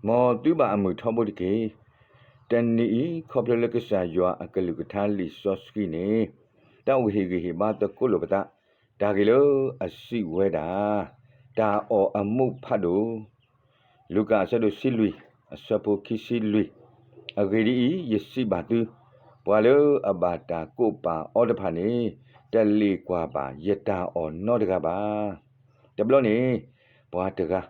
မ်သုဘၣ်အမုာ်ထီဘိတက့ၢ်. တနံၤအံၤ ခီဖျိလၢကစၢ်ယွၤအကလုၢ်ကထါလံာ်စီဆှံန့ၣ် တၢ်အိၣ်ဟ့ၣ်ဂံၢ်ဟ့ၣ်ဘါသကိးလိာ်ပသး တၢ်ဂ့ၢ်လၢအစံးဝဲဒၣ် တၢ်အီၣ်အမူးဖးဒိၣ် လူၤကၣ်အဆၢဒိၣ်ဆံလွံၢ် အဆၢဖိခံဆံလွံၢ်, အဂ့ၢ်ဒ်အံၤ, ယစံးဘၣ်သု, ပှၤလၢအဘၣ်တၢ်ကိးပာ်အီၤတဖၣ်န့ၣ် တလ့ၣ်ကွၢ်ဘၣ်ယတၢ်အီၣ်နီတဂၤဘၣ်. တဘျီန့ၣ် ပှၤတဂၤ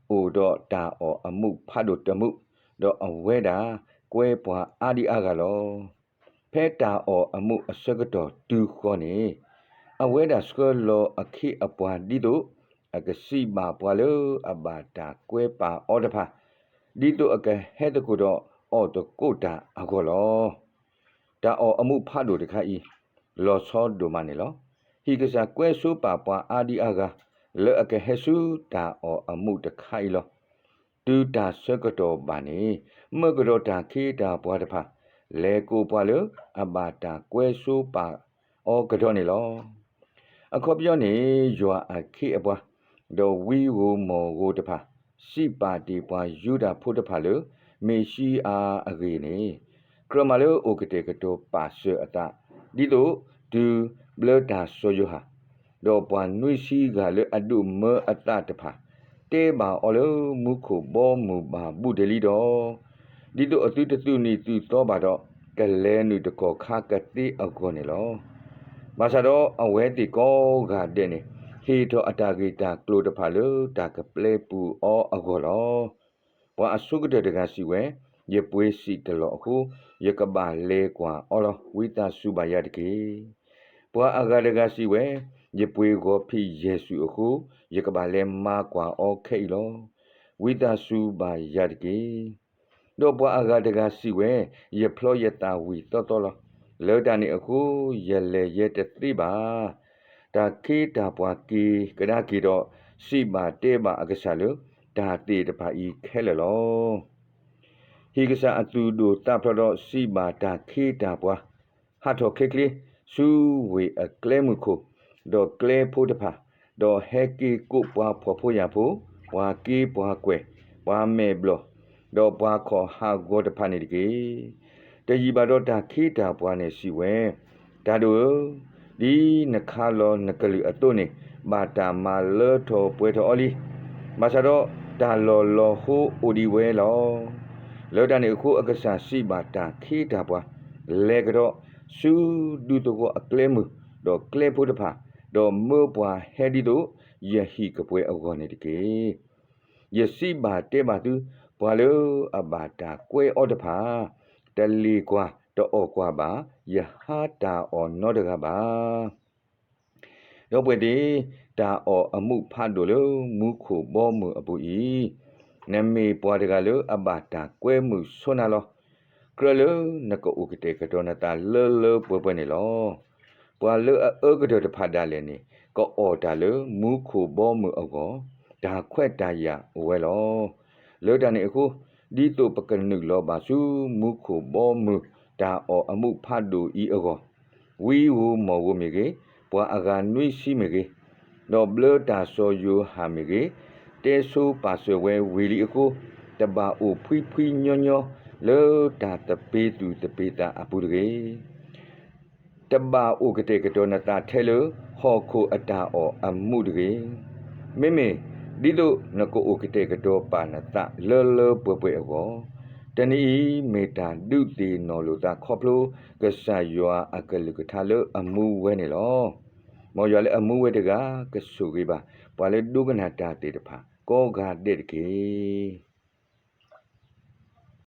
အိၣ်ဒီးတၢ်အီၣ်အမူးဖးဒိၣ်တမူး, ဒီးအဝဲဒၣ်ကွဲပှၤအါဒံအါဂၤလီၤ. ဖဲတၢ်အီၣ်အမူးအဆၢကတီၢ်တုၤဃီၤန့ၣ် အဝဲဒၣ်ဆှၢလီၤအခ့အပှၤဒ်သိး အကစံးဘၣ်ပှၤလၢအဘၣ်တၢ်ကွဲပာ်အီၤတဖၣ်, ဒ်သိးအကဟဲသကိးဒီးအီၣ်သကိးတၢ်အဂီၢ်လီၤ. တၢ်အီၣ်အမူးဖးဒိၣ်တခါအံၤ လီၤဆီဒိၣ်မးန့ၣ်လီၤ. ဟံၣ်ကစၢ်ကွဲဆိပာ်ပှၤအါဒံအါဂၤ လၢအကဟဲဆူတၢ်အီၣ်အမူးတခါအံၤလီၤ. တုၤတၢ်ဆၢကတီၢ်ဘၣ်န့ၣ် မၢကဒီးတၢ်ခ့တၢ်ပှၤတဖၣ် လဲၤကိးပှၤလၢအဘၣ်တၢ်ကွဲဆိပာ်အီၤကဒီးန့ၣ်လီၤ. အခီပညီန့ၣ် ယွၤအခ့အပှၤ ဒီးဝံဧိၤမီၢ်ဧိၤတဖၣ် စံးပာ်တ့ၢ်ပှၤယူဒၤဖိတဖၣ်လၢ မ့ၣ်ၡံအၤအဂ့ၢ်န့ၣ် ကြၢးမးလၢအိၣ်ကတဲာ်ကတီၤပာ်စၢၤအသး ဒ်သိးတုၤဘျၢတၢ်စီၤယိၤဟၣ် ဒီးပှၤနွံဆံဂၤလၢအဒိၣ်မၢအသးတဖၣ် တဲဘၣ်အီၤလၢမူခိၣ်ဘီမုၢ်ဘၣ်ဘူးတ့ၢ်လံဒီး ဒ်သိးအသုတသူၣ်နံၣ်သူၣ်သီဘၣ်ဒီး ကလဲၤနုာ်တကီၢ်ခါကသ့အဂီၢ်န့ၣ်လီၤ. ဘၣ်ဆၣ်ဒီးအဝဲသ့ၣ်ကိးဂၤဒဲးန့ၣ် ဟ့ၣ်ထီၣ်အတၢ်ဂ့ၢ်တၢ်ကျိၤတဖၣ်လၢတၢ်ကပျဲပူၤအီၤအဂီၢ်လီၤ. ပှၤအဆိကတၢၢ်တဂၤစံးဝဲ, ယပှ့ၤစံးတလီၢ်အဃိ ယကဘၣ်လဲၤကွၢ်အီၤလီၤ. ဝံသးစူၤဘၣ်ယၤတက့ၢ်. ပှၤအဂၤတဂၤစံးဝဲ, ယပှ့ၤဂီၤဖံးယဲၢ်ဆူၣ်အဃိ ယကဘၣ်လဲၤမၤကွၢ်အီၤခဲအံၤလီၤ. ဝံသးစူၤဘၣ်ယၤတက့ၢ်. ဒီးပှၤအဂၤတဂၤစံးဝဲ, ယဖျီယသးဝံၤသီသီလီၤ. လၢတၢ်န့ၣ်အဃိ ယလဲၤယဲတသ့ဘၣ်. တၢ်ခ့တၢ်ပှၤက့ၤကဒါက့ၤဒီး စံးဘၣ်တဲဘၣ်အကစၢ်လၢ တၢ်သ့ၣ်တဖၣ်အံၤခဲလၢာ်လီၤ. ဟံၣ်ကစၢ်အသူၣ်ဒိၣ်သးဖျိးဒီးစံးဘၣ်တၢ်ခ့တၢ်ပှၤ, ဟးထီၣ်ချ့ချ့ ဆူဝ့ၢ်အကျဲမုၢ်ခိၣ်, ဒီးကျဲဖိတဖၣ်, ဒီးဟဲက့ၤကိးပှၤဖှီၣ်ဖိယာ်ဖိ, ပှၤက့ပှၤကွဲၢ်, ပှၤမဲာ်ဘျီၣ်, ဒီးပှၤခီၣ်ဟးဂီၤတဖၣ်န့ၣ်တက့ၢ်. တယံာ်ဘၣ်ဒီးတၢ်ခ့တၢ်ပှၤန့ၣ်စံးဝဲ, တၢ်ဒိၣ်ဧၢ, ဒ်နခါလီၤနကလုၢ်အသိးန့ၣ် ဘၣ်တၢ်မၤလၢထီၣ်ပှဲၤထီၣ်အီၤလံ. ဘၣ်ဆၣ်ဒီးတၢ်လီၢ်လီၤဟိအိၣ်ဒံးဝဲလီၤ. လၢတၢ်န့ၣ်အဃိအကစၢ်စံးဘၣ်တၢ်ခ့တၢ်ပှၤ, လဲၤကဒီးဆူဒူသဝီအကျဲမုၢ်, ဒီးကျဲဖိတဖၣ်, ဒီးမၢပှၤဟဲဒ်သိးယဟံၣ်ကပှဲၤအဂီၢ်န့ၣ်တက့ၢ်. ယစံးဘၣ်တဲဘၣ်သု, ပှၤလၢအဘၣ်တၢ်ကွဲအီၤတဖၣ်, တလ့ၣ်ကွၢ်တအီၣ်ကွၢ်ဘၣ် ယဟါတၢ်အီၣ်နီတဂၤဘၣ်. ဒီပုၢ်ဝဲၢ်သ့ၣ်, တၢ်အီၣ်အမူးဖးဒိၣ်လၢမူခိၣ်ဘီမုၢ်အပူၤအံၤ, နမ့ၢ်ပှၤတဂၤလၢအဘၣ်တၢ်ကွဲမုာ်ဆိနၤလီၤ. ကြၢးလၢနကအိၣ်ကတဲာ်ကတီၤနသးလၢလၢပှဲၤပှဲၤန့ၣ်လီၤ. ပှၤလၢအအၢကတၢၢ်တဖၣ်ဒၣ်လဲာ်န့ၣ် ကအီၣ်တၢ်လၢမူခိၣ်ဘီမုၢ်အဂီၢ်, တၢ်ခွဲးတၢ်ယာ်အိၣ်ဝဲလီၤ. လၢတၢ်န့ၣ်အဃိ, ဒ်သိးပကနုာ်လီၤဘၣ်ဆူမူခိၣ်ဘီမုၢ်တၢ်အီၣ်အမူးဖးဒိၣ်အံၤအဂီၢ်, ဝံဧိၤမီၢ်ဧိၤမ့ၢ်ဂ့ၤ, ပှၤအဂၤနွံဆံမ့ၢ်ဂ့ၤ, ဒီးဘျၢတၢ်စီၤယိၤဟၣ်မ့ၢ်ဂ့ၤ, တဲဆိပာ်စၢၤဝဲဝံၤလံအဃိ, တဘၣ်အိၣ်ဖှံဖှံညီညီလၢတၢ်သပ့ၤသူၣ်သပ့ၤသးအပူၤတဂ့ၤ. တဘၣ်အိၣ်ကတဲာ်ကတီၤနသးထဲလၢဟီၣ်ခိၣ်အတၢ်အီၣ်အမူးတဂ့ၤ. မ့မ့ၢ်ဒ်သိးနကအိၣ်ကတဲာ်ကတီၤပာ်နသးလၢလၢပှဲၤပှဲၤအဂီၢ်, တနံၤအံၤမ့ၢ်တၢ်ဒုးသ့ၣ်နီၣ်လိာ်သးခီဖျိကစၢ်ယွၤအကလုၢ်ကထါလၢအမူဝဲန့ၣ်လီၤ. မ်ယွၤလၢအမူဝဲတဂၤကဆိၣ်ဂ့ၤဘၣ် ပှၤလၢဒိကနၣ်တၢ်သ့ၣ်တဖၣ်ကိးဂၤဒဲးတက့ၢ်.